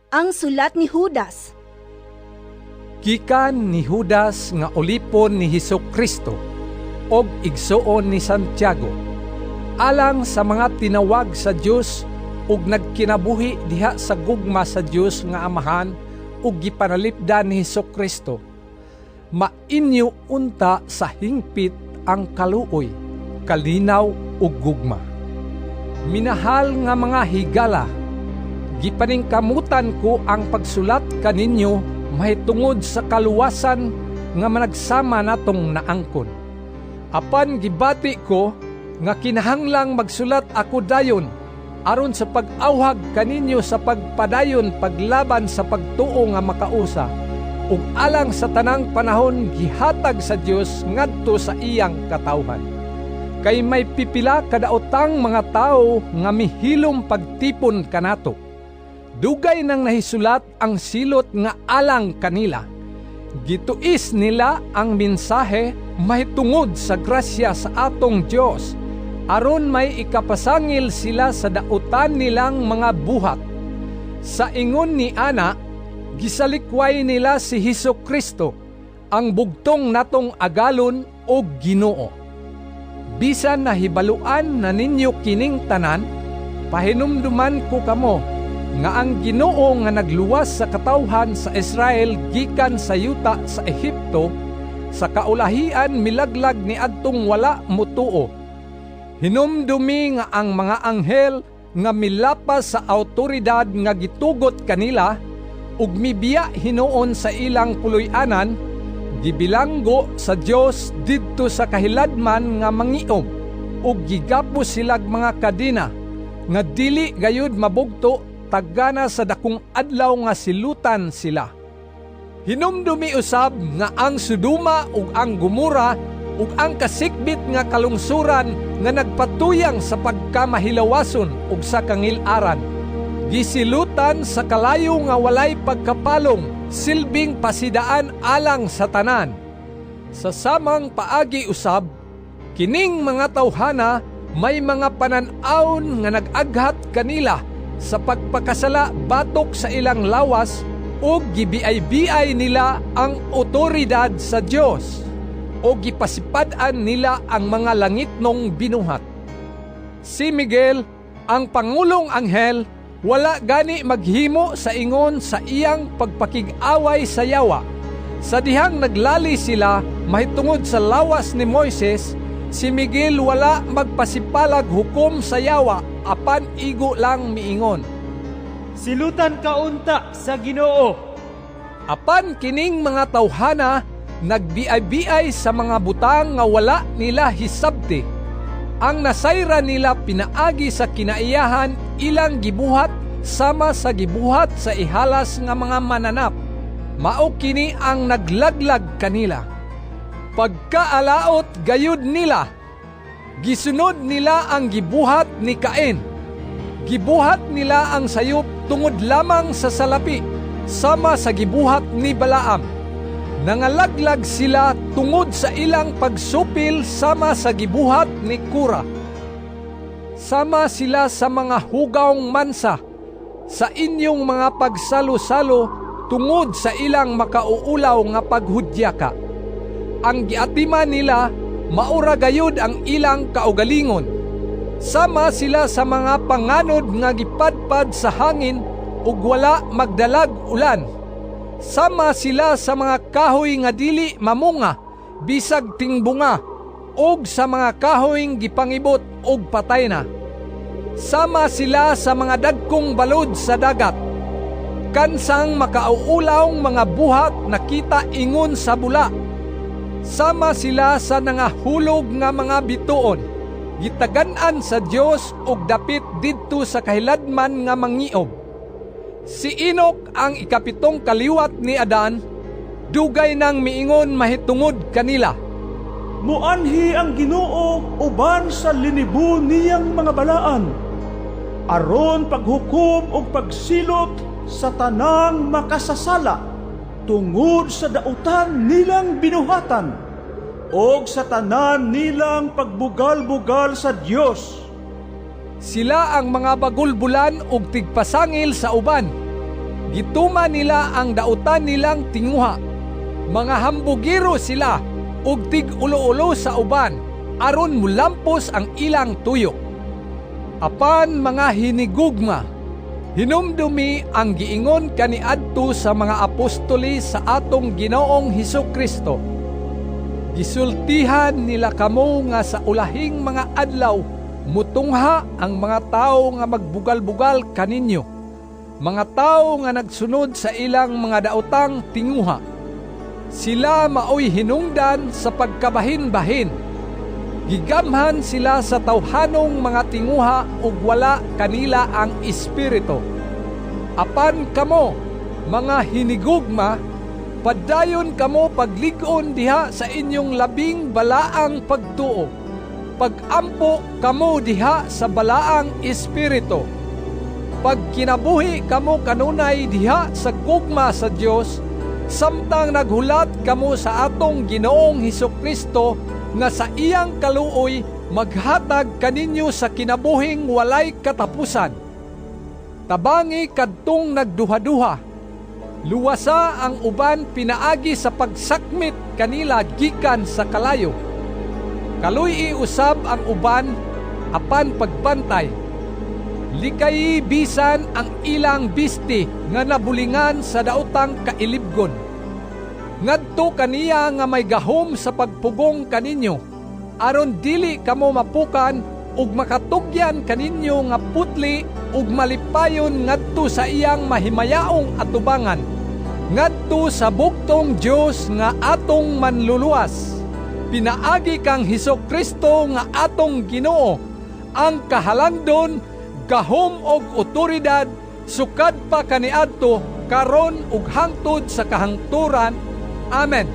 Ang sulat ni Judas. Gikan ni Judas nga ulipon ni Hesus Kristo og igsuon ni Santiago, alang sa mga tinawag sa Dios ug nagkinabuhi diha sa gugma sa Dios nga Amahan ug gipanalipdan ni Hesus Kristo. Mainyo unta sa hingpit ang kaluoy, kalinaw ug gugma. Minahal nga mga higala, gipaningkamutan ko ang pagsulat kaninyo mahitungod sa kaluwasan nga managsama natong naangkon. Apan gibati ko nga kinahanglang magsulat ako dayon aron sa pag-awhag kaninyo sa pagpadayon paglaban sa pagtuo nga makausa ug alang sa tanang panahon gihatag sa Dios ngadto sa iyang katawhan. Kay may pipila kadaotang mga tawo nga mihilom pagtipon kanato. Dugay nang nahisulat ang silot nga alang kanila. Gituis nila ang mensahe mahitungod sa grasya sa atong Dios aron may ikapasangil sila sa dautan nilang mga buhat. Sa ingon ni ana, gisalikway nila si Hesus Kristo, ang bugtong natong Agalon o Ginoo. Bisan nahibaluan na ninyo kining tanan, pahinumduman ko kamo nga ang Ginoo nga nagluwas sa katawhan sa Israel gikan sa yuta sa Ehipto, sa kaulahian milaglag ni adtong wala motuo. Hinumdumi nga ang mga anghel nga milapas sa awtoridad nga gitugot kanila ug mibiya hinuon sa ilang puloy-anan, gibilanggo sa Dios didto sa kahiladman nga mangiob ug gigapos silag mga kadena nga dili gayud mabugto tagana sa dakong adlaw nga silutan sila. Hinumdumi usab nga ang Sodoma ug ang Gomora ug ang kasikbit nga kalungsuran nga nagpatuyang sa pagkamahilawason ug sa kangil-aran, gisilutan sa kalayo nga walay pagkapalong, silbing pasidaan alang sa tanan. Sa samang paagi usab, kining mga tawhana may mga panan-awon nga nag-aghat kanila sa pagpakasala batok sa ilang lawas ug gibiay-biay nila ang otoridad sa Dios o gipasipad-an nila ang mga langitnong binuhat. Si Miguel, ang pangulong anghel, wala gani maghimo sa ingon sa iyang pagpakig-away sa yawa. Sa dihang naglali sila mahitungod sa lawas ni Moises, si Miguel wala magpasipalag hukom sa yawa apan igo lang miingon, "Silutan ka unta sa Ginoo." Apan kining mga tawhana nagbiay-biay sa mga butang nga wala nila hisabti. Ang nasayran nila pinaagi sa kinaiyahan ilang gibuhat sama sa gibuhat sa ihalas nga mga mananap. Mao kini ang naglaglag kanila. Pagkaalaot gayud nila, gisunod nila ang gibuhat ni Cain. Gibuhat nila ang sayop tungod lamang sa salapi, sama sa gibuhat ni Balaam. Nangalaglag sila tungod sa ilang pagsupil sama sa gibuhat ni Kora. Sama sila sa mga hugawng mansa sa inyong mga pagsalo-salo tungod sa ilang makauulaw nga paghudyaka. Ang giatiman nila maura gayud ang ilang kaugalingon. Sama sila sa mga panganod nga gipadpad sa hangin ug wala magdalag ulan. Sama sila sa mga kahoy nga dili mamunga bisag tingbunga ug sa mga kahoy gipangibot og patay na. Sama sila sa mga dagkong balod sa dagat. Kansang makauulawng mga buhat nakita ingon sa bula. Sama sila sa nangahulog nga mga bituon. Gitagan-an sa Dios og dapit didto sa kahiladman nga mangiob. Si Enoch, ang ikapitong kaliwat ni Adan, dugay nang miingon mahitungod kanila, "Muanhi ang Ginoo uban sa linibo niyang mga balaan aron paghukom ug pagsilot sa tanang makasasala tungod sa dautan nilang binuhatan og sa tanan nilang pagbugal-bugal sa Dios." Sila ang mga bagulbulan ug tigpasangil sa uban. Gituman nila ang dautan nilang tinguha. Mga hambugiro sila ug tig-ulo-ulo sa uban aron mulampos ang ilang tuyok. Apan mga hinigugma, hinumdumi ang giingon kaniadto sa mga apostoles sa atong Ginoong Hesus Kristo. Gisultihan nila kamo nga sa ulahing mga adlaw mutungha ang mga tawo nga magbugal-bugal kaninyo, mga tawo nga nagsunod sa ilang mga daotang tinguha. Sila maoy hinungdan sa pagkabahin-bahin. Gigamhan sila sa tawhanong mga tinguha ug wala kanila ang Espiritu. Apan kamo, mga hinigugma, padayon kamo paglig-on diha sa inyong labing balaang pagtuo. Pagampo kamo diha sa balaang Espiritu. Pagkinabuhi kamo kanunay diha sa gugma sa Dios, samtang naghulat kamo sa atong Ginoong Hesus Kristo nga sa iyang kaluoy maghatag kaninyo sa kinabuhing walay katapusan. Tabangi kadtong nagduhaduha. Luwasa ang uban pinaagi sa pagsakmit kanila gikan sa kalayo. Kaluy-i usab ang uban apan pagbantay. Likayi bisan ang ilang bisti nga nabulingan sa daotang kailibgon. Ngadto kaniya nga may gahom sa pagpugong kaninyo, aron dili kamo mapukan ug makatugyan kaninyo nga putli ug malipayon ngadto sa iyang mahimayaong atubangan, ngadto sa bugtong Dios nga atong manluluwas, pinaagi kang Hesus Kristo nga atong Ginoo, ang kahalangdon, gahom og otoridad sukad pa kaniadto, karon ug hangtod sa kahangturan. Amen.